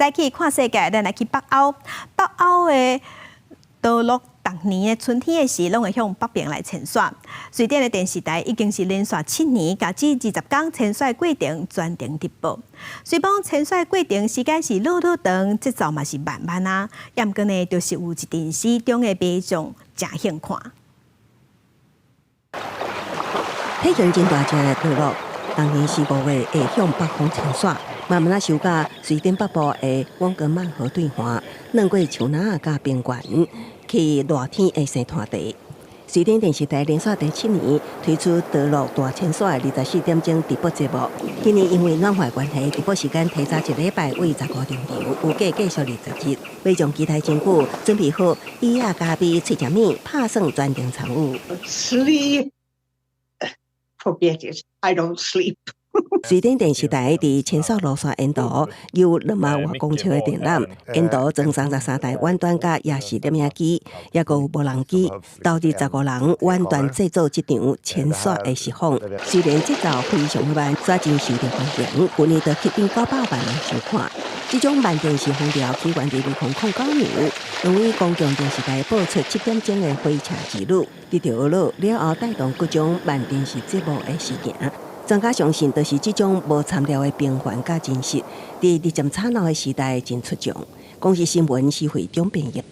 再去看世界，咱來去北歐。北歐的麇鹿逐年的春天的時，攏會向北邊來遷徙。瑞典的電視台已經是連續7年，共這20工遷徙過程全程直播。雖講遷徙過程時間是老老長，節奏嘛是慢慢啊。毋過呢，就是有一陣死忠的民眾誠興看。體型真大隻的麇鹿，逐年四五月會向北方遷徙，慢慢仔收甲瑞典北部的翁格曼河對岸，鑽過樹林佮平原，去熱天的生湠地。瑞典電視台連續第七年推出麇鹿大遷徙的24點鐘直播節目。今年因為暖化關係，直播時間提早一禮拜，為15點鐘，預計繼續20日。民眾期待真久，準備好椅仔、咖啡、脆食物，拍算全程參與。 Sleep, forget it. I don't sleep. 瑞典電視台佇遷徙路線沿途有2萬外公尺的電纜，沿途裝33台遠端佮夜視攝影機，抑閣有無人機，投入15人遠端製作這場遷徙的實況。雖然節奏非常慢，卻真受著歡迎，舊年就吸引900萬人收看。這種慢電視風潮起源於2009年，兩位公共電視台播出7點鐘的火車之旅，得著娛樂了後，帶動各種慢電視節目的事件。專家相信，就是這種無參料的平凡佮真實，佇日漸吵鬧的時代真出眾。公視新聞施惠中編譯。